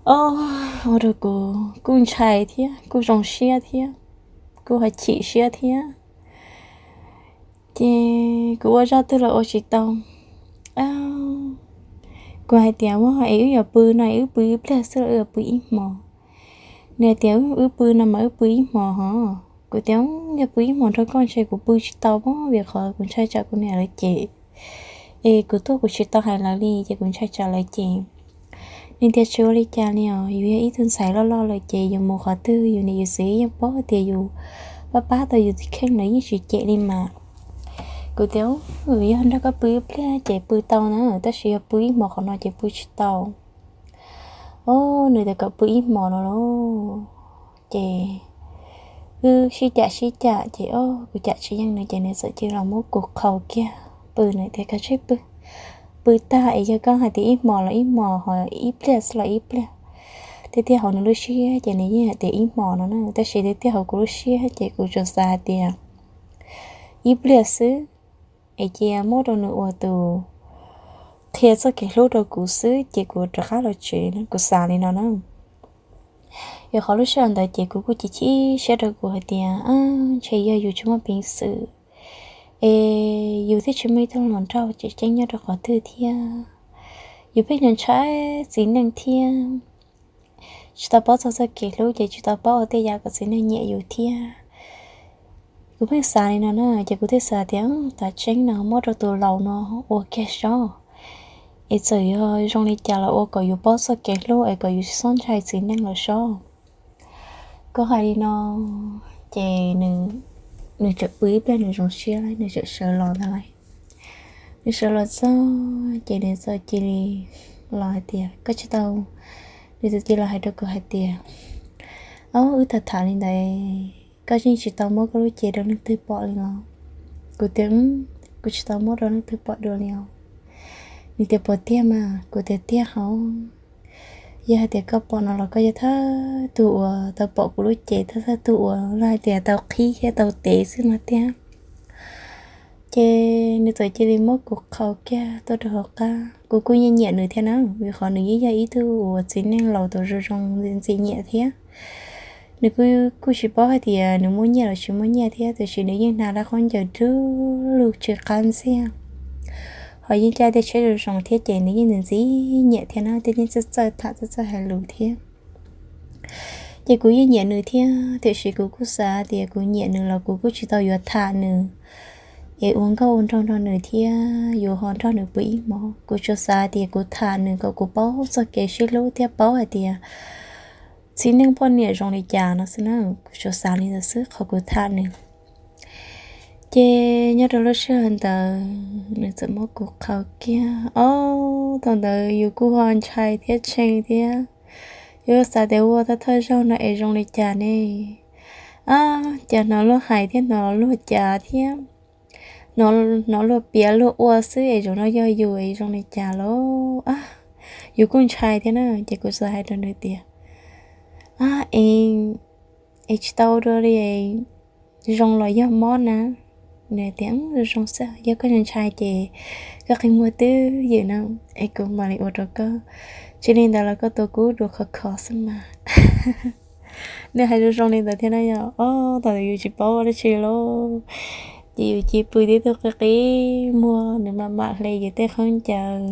O, ua rau kuv kuj ntshai thiab kuj zoo siab thiab kuj ho chim siab thiab. Ces kuv ua zaj twg los ua tsis tau. Kuv hais tias, Ua, es wb yuav pw no es wb pw ib pliag xwb los wb yuav pw ib hmos? Nws hais tias, Wb pw no mas wb pw ib hmos hos. Kuv tias, Yog pw ib hmos nrog koj ntshe kuv pw tsis tau pob, vim qhov kuv ntshai tsam kuv niam lawv cem. Es kuv tuaj kuv tsis tau hais lawv li ces kuv ntshai tsam lawv cem. Nws tias, Tsis ua li cas li os, yus yog ib tug ntxhais loj loj lawm ces yus mus qhov twg yus niam yus txiv yeej paub tias yus pab pab tau yus tus kheej, lawv yeej tsis cem li mas. Kuv tias, Yog nrog koj pw ib pliag ces pw tau na, tab sis yog pw ib hmos qhov no ces pw tsis tau. O, nws tias kom pw ib hmos no lauj. Ces wb sib cam sib cam ces, o, kuv cam tsis yeej nws ces nws txawm cia li los muab kuv qhau kiag pw, nws tias, Koj tsij pw, pw tag es yog koj hais tias ib hmos los ib hmos, ho ib pliag xwb los ib pliag. Tiag tiag hauv nws lub siab ces nws yeej hais tias ib hmos no na, tab sis tiag tiag hauv kuv lub siab ces kuv tsuas xav hais tias ib pliag xwb, es cia muab rau nws ua tus qhia txoj kev hlub rau kuv xwb ces kuv rov qab los tsev, kuv xav li no na. Yog qhov lub sij hawm ntawd ces kuv kuj chim chim siab rau kuv hais tias, Ntshe yog yus tsis muaj peev xwm, es yus thiaj tsis muaj ib tug hluas nraug tseem ceeb nyob rau qhov twg thiab. Yus pheej ntshai txiv neej thiab tsis tau paub txog txoj kev hlub ces tsis tau paub ua tej yam kom txiv neej nyiam yus thiab. Kuv pheej xav li no na, ces kuv thiaj xav tias, Tam tseeb no muab rau tus laus no ua kiag sob, es txawm yog zoo li cas los ua kom yus paub txoj kev hlub es kom yus tsis txhob ntshai txiv neej lawm sob. Kuv hais li no, ces nws tseem pw ib pliag nws zoo siab lauj, nws tseem sawv los ntag lauj. Nws sawv los txog ces nws txawm cia li los hais tias, Koj tsis tau, nws txawm cia li los hais rau kuv hais tias, Ob, wb tham tham li ntawd, koj yeej tsis tau muab koj lub cev rau leej twg pom li los? Kuv tias, Kuv tsis tau muab rau leej twg pom dua li os. Nws tias, Puas tiag mas? Kuv tias, Tiag hov. Yog hais tias koj pom no los koj yog thawj tug uas tau pom kuv lub cev, thawj thawj tug uas los hais tias tau qhib thiab tau tev xwb no tiag. Ces nws txawm cia li muab kuv qhau kiag tuaj rau hauv qab. Kuv kuj yeej nyiam nws thiab na, vim qhov nws yeej yog ib tug uas txiv neej laus tau zoo zoo ntxim nyiam thiab. Nws kuj tsis paub hais tias nws muaj nyiaj los tsis muaj nyiaj thiab, tiam sis nws yeej hnav lub khaub ncaws du lug tsis qab ntxiag. Ho yeej caj tiaj tsheb zoo zoo thiab ces nws yeej ntxim ntxim nyiam thiab na, thiab yeej txawj txawj tham txawj txawj hais lus thiab. Ces kuv yeej nyiam nws thiab, tiam sis kuv kuj xav tias kuv nyiam nws los kuv kuj tsis tau yuav tham nws es ua nkauj ua nraug nrog nws thiab yuav ho nrog nws pw ib hmos. Kuv tsuas xav tias kuv tham nws kom kuv paub txoj kev sib hlub thiab paub hais tias txiv neej poj niam zoo li cas no xwb na. Kuv tsuas xav li ntawd xwb qhov kuv tham nws. Ces nyob rau lub sij hawm ntawd nws txawm muab kuv qhau kiag. Ob, thaum ntawd yus kuj ho ntshai thiab tshee thiab. Yus xav tias ua thawj thawj zaug no es zoo li cas ne? Ab, cas hnov luag hais thiab hnov luag cav thiab, hnov luag piav luag ua xwb es zaum no yog yus es zoo li cas lauj? Ab, yus kuj ntshai thiab na, ces kuv txawm hais rau nws tias, ab, es, es tsis tau dua li, zoo los yog mob na? Nws tias, zoo zoo xwb, yog koj ntshai ces koj qi muag twj ywm na, es kuv mam li ua rau koj. Tsis li ntawd los koj tua kuv dua khov kho xwb mas. Nws hais zoo zoo li ntawd thiab na yom. Ob, thaum ntawd yus tsis paub dab tsi lauj, ces yus cia li pw tib tug qi qi muag, nws mam mam hle yus tej khaub ncaws,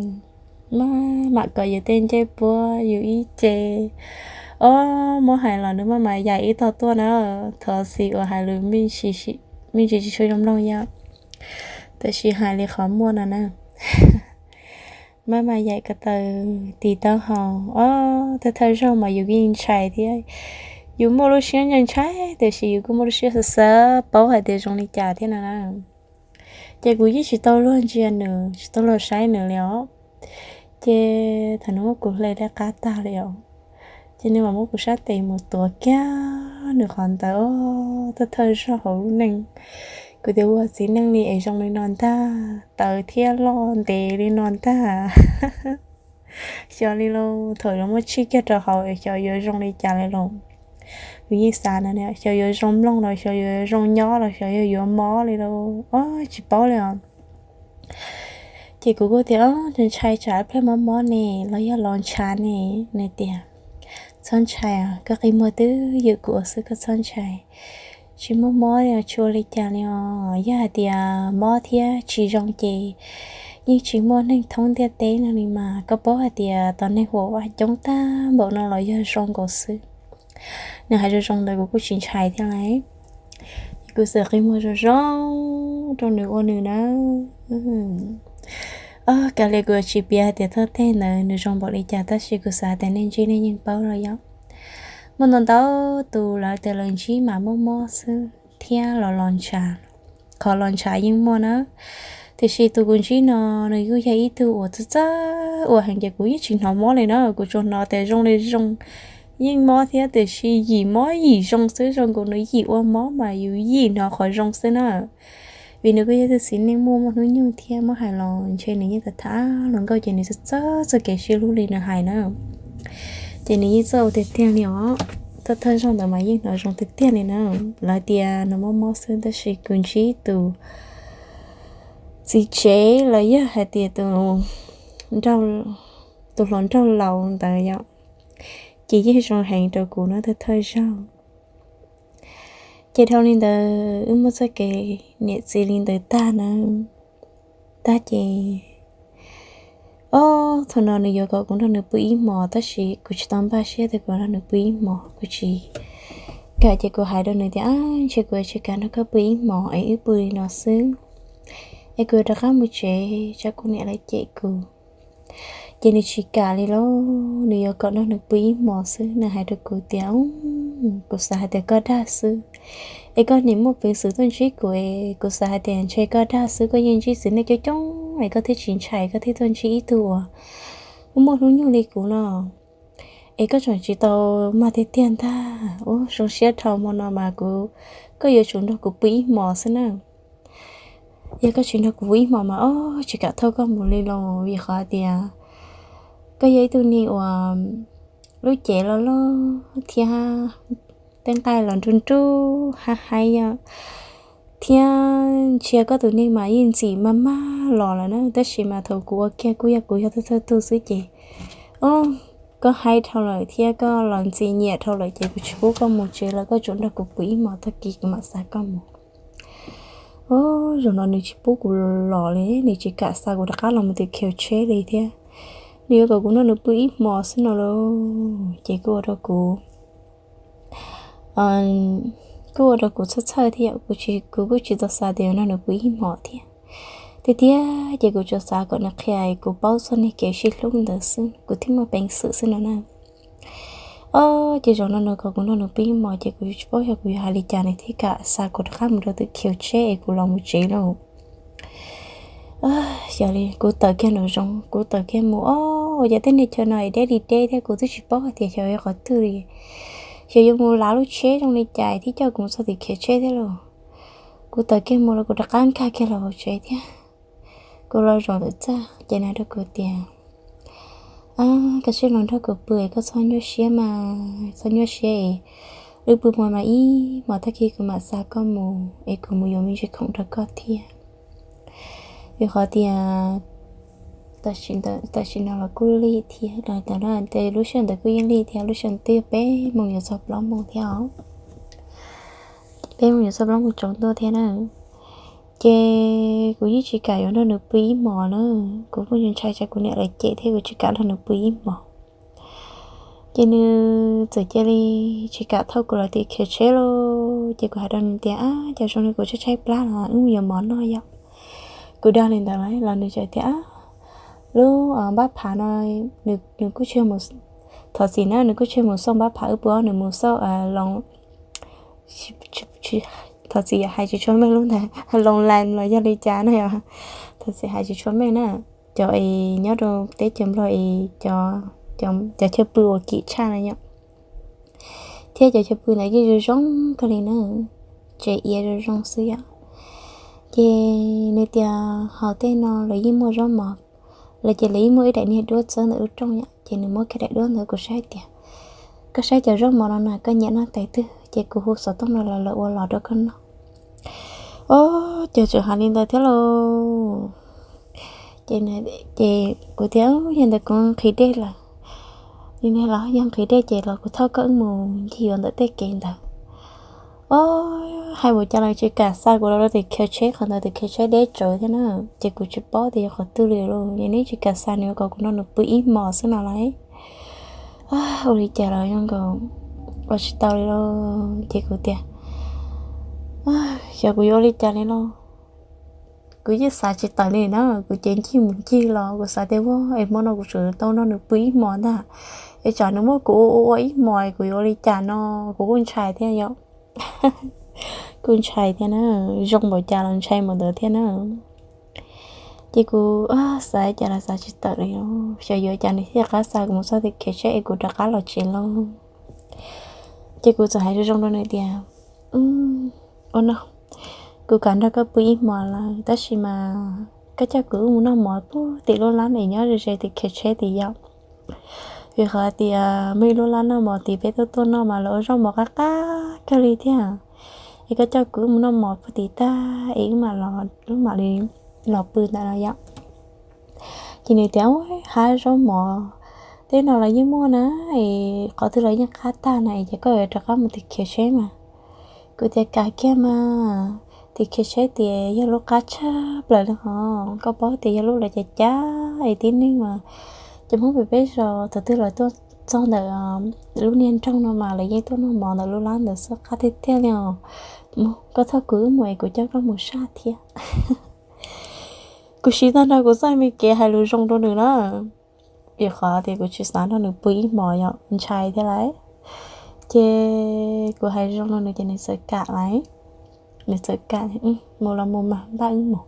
mam mam kom yus tej ncej puab yus ib ce. Ob, muab hais los nws maj mam yaim ib tog tuaj na. Thov txim uas hais lus me ntsis tsis tshua zoo mloog yom, tab sis hais li qhov muaj no na. Maj mam yaim ko taw tis taub hau. Ob, thawj thawj zaug mas yus yeej ntshai thiab, yus muaj lub siab ntshai ntshai tiam sis yus kuj muaj lub siab xav xav paub hais tias zoo li cas thiab no na. Ces kuv yeej tsis tau luag ntsia nws, tsis tau luag saib nws li os. Ces thaum nws muab kuv hle dab qab tag li os, ces nws mam muab kuv sab tes mus tuav kiag nws qhov ntawd. Ob, thawj thawj zaug hauv lub neej, kuv tias ua txiv neej li es zoo li no ntag, tawv thiab loj ntev li no ntag. Xyov li lauj, thaum yuav muab tshij kiag rau hauv xyov yuav zoo li cas li lauj. Yus yeej xav na, xyov yuav zoo mloog los xyov yuav zoo nyob los xyov yuav yuav mob li lauj, ob, tsis paub li os. Ces kuv kuj tias, ntshai tsam ib pliag mob mob ne, los yog los ntshav ne. Nws tias, txhob ntshai, koj qi muag twj ywm kuv ua xwb, koj txhob ntshai. Tsis muaj mob li os, tsis ua li cas li os. Yog hais tias mob thiab tsis zoo ces yeej tsis muaj neeg thoob ntiaj teb no li mas. Koj paub hais tias tos neeg huam vaj coob tag npaum no los yog zoo nkaus xwb. Nws hais zoo zoo ntawd kuv kuj tsis ntshai thiab lauj. Kuv txawm qi muag zoo zoo rau nws ua nws na. Ob, kav liam kuv tsis piav hais tias thawj thawj ntawd nws zoo npaum li cas tab sis kuv xav tias nej ntsib nej yeej paub los yog. Muaj ntau ntau tus lawv tias lawv ntsib mas mob mob xwb thiab los los ntshav. Qhov los ntshav yeej muaj na, tiam sis tus kuv ntsib no nws kuj yog ib tug uas txawj txawj ua heev ces kuv yeej tsis hnov mob li na. Kuv tsuas hnov tias zoo li zoo, yeej mob thiab tiam sis yim mob yim zoo xwb, zoo nkaus nws yim ua mob mas yus yim hnov qhov zoo xwb na. Vim nws kuj yog ib tug txiv neej muaj muaj hnub nyoog thiab muab hais los ntshe nws yeej tham tham hluas nkauj ces nws txawj txawj txoj kev sib hlub li nws hais na. Ces nws yeej txawj ua tiag tiag li os. Thawj thawj zaug ntawd mas yeej hnov zoo tiag tiag li na. Lawv tias nws mob mob xwb tab sis kuv ntsib tus txiv tsev los yog hais tias tus, tus hluas nraug laus ntawd yom, ces yeej zoo heev rau kuv no thawj thawj zaug. Ces dhau li ntawd wb muaj txoj kev niam txiv li ntawd tag na, tag ces, ob, thaum no nws yuav kom kuv nrog nws pw ib hmos tab sis kuv tsis tau npaj siab tias kuv nrog nws pw ib hmos, kuv tsis kam ces kuv hais rau nws tias, ntshe kuv tsis kam nrog koj pw ib hmos es wb pw li no xwb, es kuv yuav rov qab mus tsev tsam kuv niam lawv cem kuv. Ces nws tsis kam li lauj, nws yuav kom nrog nws pw ib hmos xwb. Nws hais rau kuv tias, kuv xav hais tias koj dag xwb, es koj niam muaj peev xwm tuaj ntsib kuv es kuv xav hais tias ntshe koj dag xwb, koj yeej ntsib txiv neej coob coob es koj thiaj tsis ntshai koj thiaj tuaj ntsib ib tug uas muaj muaj hnub nyoog li kuv no. Es koj tseem tsis tau mag tiag tiag ntag. Ub, zoo siab dhau, hmo no mas kuv, koj yuav tsum nrog kuv pw ib hmos xwb na. Yog koj tsis nrog kuv pw ib hmos mas ob, tsis kam thauj koj mus li lauj, vim qhov tias koj yog ib tug neeg uas lub cev loj loj thiab tej nqaij los nruj nruj hab haib yom, thiab ntsia koj tus neeg mas yeej ntxim maj maj los lawm na, tab sis mas thaum kuv ua kiag kuj yog kuv yog thawj thawj tug xwb ces, ob, koj haib dhau lawm thiab koj los ntxim nyiam dhau lawm ces kuv tsis pub koj mus tsev lawm, koj tsuas nrog kuv pw ib hmos tag kis kuv mam xa koj mus. Ov, zaum no nws tsis pub kuv los li, nws tsis kam xa kuv rov qab los mus tim khiv tsheb li thiab. Nws yuav kom kuv nrog nws pw ib hmos xwb no lauj. Ces kuj ua rau kuv, kuj ua rau kuv txhawj txhawj thiab yom, kuv kuj tsis tau xav tias yuav nrog nws pw ib hmos thiab. Tiag tiag ces kuv tsuas xav kom nws qhia kuv paub txog niag kev sib hlub ntawd xwb, kuv thiaj muaj peev xwm xwb no na. Ov, ces zaum no nws kom kuv nrog nws pw ib hmos ces kuv tsis paub xyov kuv yuav hais li cas nws thiaj kam xa kuv rov qab mus rau tim khiv tsheb es kuv los mus tsev lauj. Xyov li, kuv tawm kiag nraum zoov, kuv tawm kiag mus, ov, ua cas tej niag chaw no deb li deb thiab kuv twb tsis paub hais tias xyov yog qhov twg li. Xyov yuav mus lav lub tsheb zoo li cas thiab coj kuv mus txog tim khiv tsheb thiab lauj. Kuv tawm kiag mus los kuv rov qab nkag kiag los hauv tsev thiab. Kuv los zaum ntawm txaj ces nws hais rau kuv tias, koj sim los nrog kuv pw es koj txhob nyuaj siab mas, txhob nyuaj siab es wb pw hmo no ib hmos tag kis kuv mam xa koj mus es kuv mus yuav me ntsis khoom rau koj thiab. Vim qhov tias tam sim no los kuj lig thiab, lub sij hawm ntawd kuj yeej lig thiab, lub sij hawm twb yog peb moos yuav txog plaub moos thiab os. Peb moos yuav txog plaub moos tsaus ntuj thiab na. Ces kuv yeej tsis kam yuav nrog nws pw ib hmos na, kuv kuj ntshai tsam kuv niam lawv cem thiab kuv tsis kam nrog nws pw ib hmos. Ces nws txawm cia li tsis kam thauj kuv los tim khiv tsheb lauj. Ces kuv hais rau nws tias, ab, cas zoo li kuv tshaib tshaib plab los wb mus yuav mov noj yom. Kuv dag li ntawd los nws txawm tias, lub npab phav no nws kuj tsis, thov txim na, nws kuj tsis mus xauj npab phav, wb pw ob nws mus xauj loo, thov txim hais tsis tshua meej lub ntawd, loo lan los yog li cas na yom. Thov txim hais tsis tshua meej na. Cov es nyob rau teb chaws Nplog es cov chaw pw uas kim tshaj na yom, thiab cov chaw pw ntawd yeej zoo zoo kawg li na, tsev iav zoo zoo xwb yom. Ces nws tias hauv tej no lawv yeej muaj zaub mov, lawv ces lawv yeej muaj ib daim niag duab txawb ntawm lub rooj yom, ces nws muab kiag daim duab ntawd kuv saib tias, koj saib cov zaub mov no na, koj nyiam noj tais twg ces kuv hu xov tooj no los lawv ua los rau koj noj. Ov, ces txawm hais li ntawd thiab lauj. Ces kuv tias, yog ntawd kuv nqhis dej lawm. Nws tias los yog nqhis dej ces los kuv thauj koj wb mus ncig yuav ntawm tej kev ntawd. Ov, hais npaum cas los tsis kam xa kuv los rau tim khiv tsheb, qhov ntawd tim khiv tsheb deb tsawv thiab na. Ces kuv tsis paub tias yog qhov twg li lauj, nws yeej tsis kam xa, nws yuav kom kuv nrog nws pw ib hmos xwb no lauj. Ua li cas los zoo nkaus ua tsis tau li lauj. Ces kuv tias, xyov kuv yuav ua li cas li lauj. Kuv yeej xav tsis tawm li na, kuv ces ncig mus ncig los kuv xav tias ua es hmo no kuv tseem tau nrog nws pw ib hmos ntag, es tsam nws muab kuv ua ua ib hmos es kuv yuav ua li cas no, kuv kuj ntshai thiab yom. Kuj ntshai thiab na, zoo npaum cas los ntshai npaum ntawd thiab na. Ces kuv xav cas los xav tsis tawm li, xyov yuav cas nws thiaj rov qab xa kuv mus txog tim khiv tsheb es kuv rov qab los tsev lauj. Ces kuv txawm hais zoo zoo rau nws tias, ua no, kuv kam nrog koj pw ib hmos lawm tab sis mas koj coj kuv wb mus noj mov puag tim lub lab es nyob ze ze tim khiv tsheb tim yom. Vim qhov tias muaj ib lub lab noj mov tid peb tuaj tuaj noj mas lawv ua zaub mov qab qab kawg li thiab. Es koj coj kuv wb mus noj mov puag tim tag es wb mam li los pw ntawd no yom. Ces nws tias, hab zaub mov tej no los yeej muaj na, es qhov twg los yeej qab tag na, es ces koj yuav rov qab mus tim khiv tsheb mas. Kuv tias, kav kiag mas, tim khiv tsheb tias yog lub qab tshaj plaws li hos, koj paub tias yog lub lawv cav cav es tib neeg mas cov Hmoob pem peb zos thaum twg los tuaj txog ntawm lub niag nroog no mas lawv yeej tuaj noj mov ntawm lub lab ntawd xwb, qab tiag tiag li os. Koj thauj kuv wb mus es kuv coj koj mus saj thiab. Kuv siv tag nrho kuv txoj me kev hais lus zoo rau nws na, vim qhov tias kuv tsis xav nrog nws pw ib hmos yom, ntshai thiab lauj. Ces kuv hais zoo rau nws ces nws txawm kam lauj. Nws txawm kam, mus los mus mas npaj wb mus.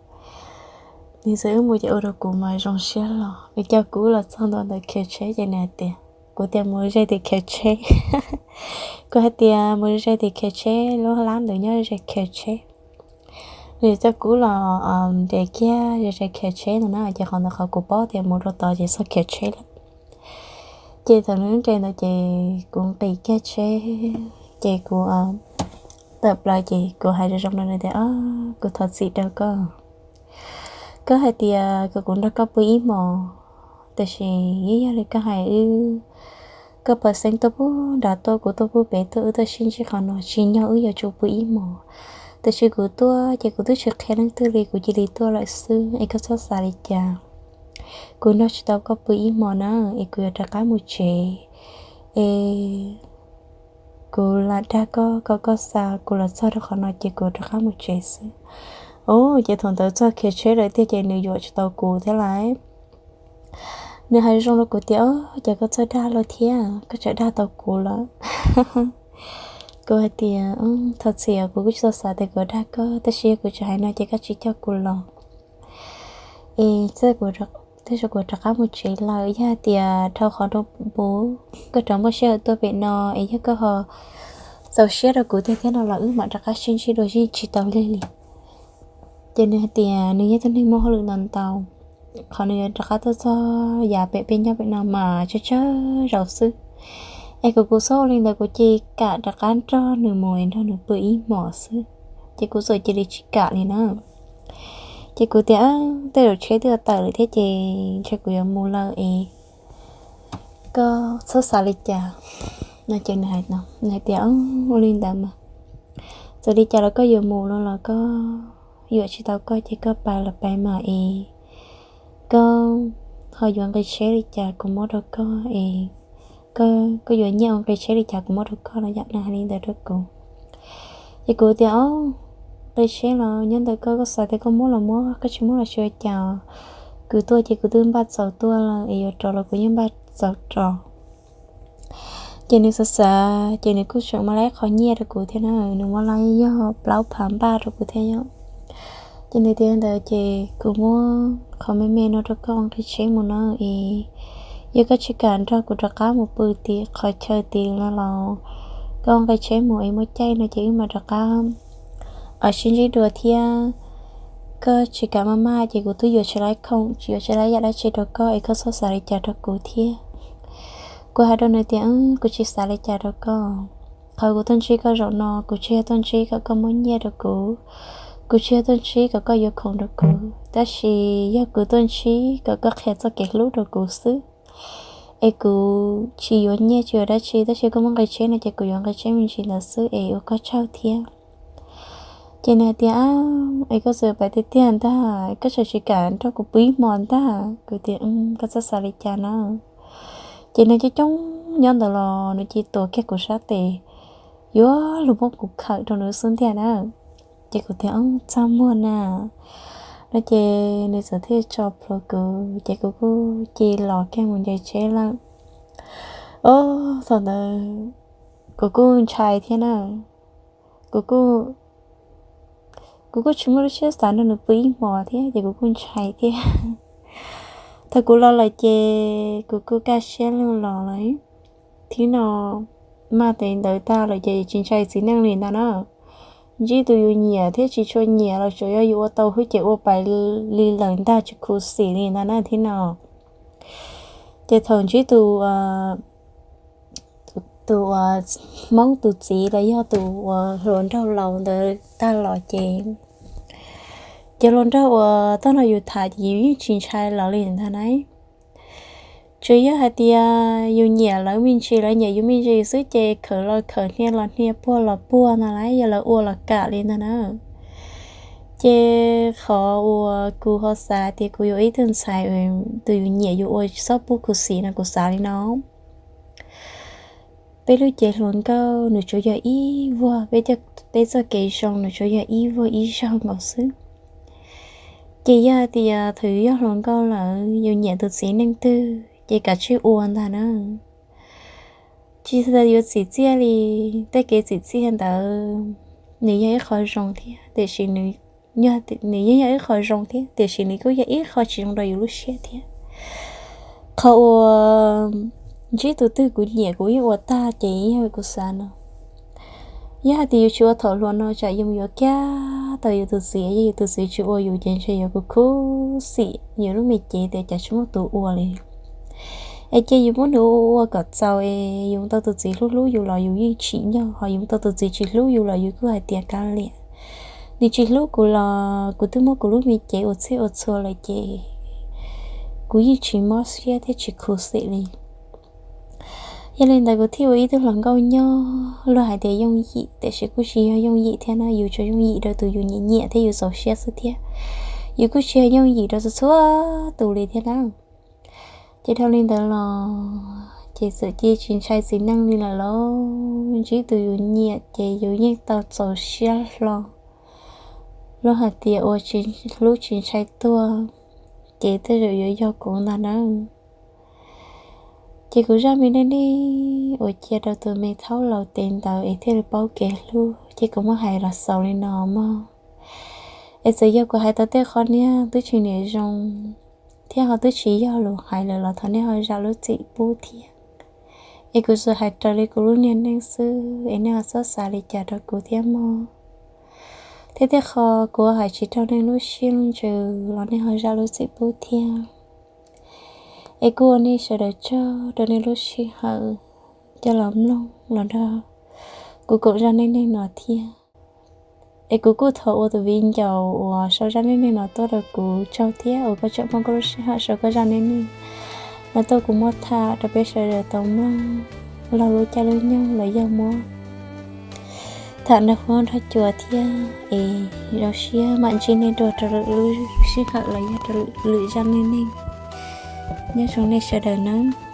Nws txawm wb mus ces ua rau kuv mas zoo siab los, nws coj kuv wb los txog ntua ntawm khiv tsheb ces nws hais tias, kuv tias mus ze tim khiv tsheb. Kuv hais tias mus ze tim khiv tsheb, lub lab ntawd nyob ze khiv tsheb. Nws coj kuv los nres kiag ze ze khiv tsheb ntawd na, ces qhov ntawd qhov kuv paub tias mus rau tod ces txog khiv tsheb lawm. Ces thaum nws nres ntawd ces kuv nqis kiag tsheb, ces kuv tawm plaws ces kuv hais zoo zoo rau nws tias, kuv thov txim rau koj. Koj hais tias kom kuv nrog koj pw ib hmos, tiam sis yeej yog li koj hais wb, koj pawg xeeb tuaj puag nrad tuaj, kuv tuaj puag pem tuaj, wb tuaj sib ntsib qhov no tsim nyog wb yuav tsum pw ib hmos. Tiam sis kuv tuaj ces kuv twb tsis qhia leej twg li, kuv cia li tuaj lawm xwb es koj txhob xav li cas. Kuv nrog tsis tau koj pw ib hmo na, es kuv yuav rov qab mus tsev, es kuv lam dag koj kom koj xa kuv los txog rau qhov no ces kuv rov qab mus tsev xwb. Ua ces thaum ntawd txog khiav tsheb lawm tiag ces nws yuam tsis tau kuv thiab lawm. Nws hais zoo rau kuv tias, Au, cas koj txawj dag lawm thiab, koj tseem dag tau kuv lawm. Kuv hais tias, Thov txim, kuv kuj tsis tau xav tias kuv dag koj, tab sis yog kuv tsis hais no ces koj tsis coj kuv los. Es kuv rov qab mus tsev lawm, yog hais tias dhau qhov rau puv koj rov muaj sij hawm tuaj pem no es yog koj ho txaus siab rau kuv tiag thiab no los wb mam rov qab sib ntsib dua, yeej tsis tau lig li. Ces nws hais tias nws yog tus neeg muaj hauj lwm ntau ntau, qhov nws yuav rov qab tuaj txog yav pem peb nyob pem no mas tsawg tsawg zaus xwb. Es kuv kuv txhob ua li ntawd, kuv cia li kam rov qab nrog nws mus es nrog nws pw ib hmos xwb. Ces kuv txawm cia li tsis kam li na. Ces kuv tias, Tej zaum tsheb twb tawm lawm thiab ces ntshe kuv yuav mus lawm es koj txhob xav li cas. No ces nws hais tias, Ua li ntawd mas txawm li cas los koj yuav mus no los koj yuam tsis tau koj ces koj pais los pais mas es koj ho yuav nqi tsheb li cas kuv muab rau koj es koj yuav nyiaj ua nqi tsheb li cas kuv muab rau koj no yom. Nws hais li ntawd rau kuv. Ces kuv tias, Au, nqi tsheb los nyob ntawm koj, koj xav tias koj muab los muab, koj tsis muab los tsis ua cas. Kuv tuaj ces kuv twb npaj txaus tuaj lawm es yuav rov los kuv yeej npaj txaus rov. Ces nws xav xav ces nws kuj tseem muab laib qhov nyiaj rau kuv thiab na, nws muab laib yog plaub phav npaj rau kuv thiab yom. Ces nws tias ntawd ces kuv muab qhov me me no rau koj ua nqi tsheb mus no es yog koj tsis kam nrog kuv rov qab mus pw tim qhov chaw tid no los koj ua nqi tsheb mus es muaj caij no ces wb mam rov qab sib ntsib dua thiab. Koj tsis kam maj maj ces kuv twb yuav tsis laib khoom, tsis yuav tsis laib yam dab tsi rau koj es koj txhob xav li cas rau kuv thiab. Kuv hais rau nws tias, Kuv tsis xav li cas rau koj. Qhov kuv tuaj ntsib koj zaum no kuv tsis yog tuaj ntsib kom koj muab nyiaj rau kuv, kuv tsis yog tuaj ntsib kom koj yuav khoom rau kuv, tab sis yog kuv tuaj ntsib kom koj qhia txoj kev hlub rau kuv xwb. Es kuv tsis yuav nyiaj tsis yuav dab tsi, tab sis koj muab nqi tsheb no ces kuv yuav nqi tsheb me ntsis ntawd xwb es ua koj tsaug thiab. Ces nws hais tias, Es koj txawm pais tiag tiag ntag, koj tseem tsis kam nrog kuv pw ib hmo ntag. Kuv tias, Koj txhob xav li cas na. Ces nws coob coob nyob ntawd los nws cia li tuav kiag kuv sab tes, yuav luag muab kuv khawm rau nws xub ntiag na. Ces kuv tias, Txaj muag na. No ces nws txawm thiaj tso plhuav kuv ces kuv kuj cia li los kiag mus nce tsheb lawm. Os, thaum ntawd kuv kuj ntshai thiab na. Kuv kuj, kuv kuj tsis muaj lub siab xav nrog nws pw ib hmos thiab ces kuv kuj ntshai thiab. Thaum kuv los lawm ces kuv kuj kaj siab lug los lawm. Thib no maj tes ntawd tag lawm ces tsis ntshai txiv neej li ntag na. Ntsib tus yus nyiam thiab tsis tshua nyiam los tsuas yog yus ua tau hwb ces ua pais li lawm ntag, tsis khuv xim li ntag na thib no. Ces thaum ntsib tus, tus uas Hmoob tus txiv los yog tus uas hluas nraug laus ntawd tag los ces, ces hluas nraug uas tag no yus tham ces yus yeej tsis ntshai lawv li ntag na. Tsuas yog hais tias yus nyiam lawv me ntsis, lawv nyiam yus me ntsis xwb ces khawm los khawm, hnia los hnia, puag los puag ntag lauj, yog lawv ua los kam li ntag na. Ces qhov uas kuv ho xav tias kuv yuav ib tug ntxhais uas tus yus nyiam yus ua tsis txhob pub khuv xim no kuv xav li no. Peb lub cev hluas nkauj nws tsuas yog ib vuag, peb, peb txoj kev zoo nws tsuas yog ib vuag ib zaug nkaus xwb. Ces yog hais tias thaum yus yog hluas nkauj lawm yus nyiam tus txiv neej twg ces kav tsij ua ntag na. Tsis tas yuav txim txiaj li, tej kev txim txiaj ntawd nws yog ib qho zoo thiab tiam sis nws, nws yeej yog ib qho zoo thiab tiam sis nws kuj yog ib qho tsis zoo rau yus lub siab thiab. Qhov uas ntsib tus twg kuv nyiam kuv yeej ua tag ces yog kuv xav no. Yog hais tias yus tsis ua thaum hluas no tsam yus yuav kiag tau yus tus txiv, yog yus tus txiv tsis ua yus ces ntshe yuav khuv khuv xim yus lub me cev tias cas tsis muaj tus ua li. Es cia yus muab nws ua ua kom txaus es yus mus tau tus txiv hlub hlub yus los yus yeej tsim nyog, ho yus mus tau tus txiv tsis hlub yus los yus kuj hais tias kav liam. Nws tsis hlub kuv los kuv twb muab kuv lub me cev ua txhij ua txhua lawm ces kuv yeej tsis mob siab thiab tsis khuv xim li. Yog li ntawd kuv thiaj ua ib tug hluas nkauj nyob, luag hais tias yooj yim tiam sis kuj tsis yog yooj yim thiab na, yus tsuas yooj yim rau tus yus nyiam nyiam thiab yus txaus siab xwb thiab. Yus kuj tsis yog yooj yim rau txhua txhua tus li thiab na. Ces dhau li ntawd los ces txawm cia tsis ntshai txiv neej li lawm lauj. Ntsib tus yus nyiam ces yus yeej tau txaus siab hlo. Luag hais tias uas tsis hlub tsis ntshai tuag, ces tej zaum yuav yog kuv ntag nawb. Ces kuv zaj me neej neeg uas cia rau tus me thaub laus tes ntawd es thiaj li paub kev hlub ces kuv muab hais los xaus li no mog. Es txawm yog kuv hais tau tej qho niag twb tsis niam zoo thiab ho twb tsis yog lus hais lawm los thov nej ho zam lub txim pub thiab. Es kuv tsuas hais raws li kuv lub niag neej xwb es nej ho txhob xav li cas rau kuv thiab mog. Thiab tej qho kuv hais tsis raug nej lub siab lub ntsws los nej ho zam lub txim pub thiab. Es kuv ua nej sawv daws tsaug rau nej lub sij hawm coj los mloog los nrog kuv koom zaj neej neeg no thiab. Es kuv kuj thov ua tus viv ncaus uas sau zaj neej neeg no tuaj rau kuv tsaug thiab uas koj tseem muab koj lub sij hawm sau koj zaj neej neeg no tuaj kuv muab tham rau peb sawv daws tau mloog laug lub caij lub nyoog los yog muab tham nrog huab nrog cua thiab. Es zoo siab mam ntsib nej dua rau lwm lub sij hawm los yog rau lwm zaj neej neeg. Nyob zoo nej sawv daws nawb.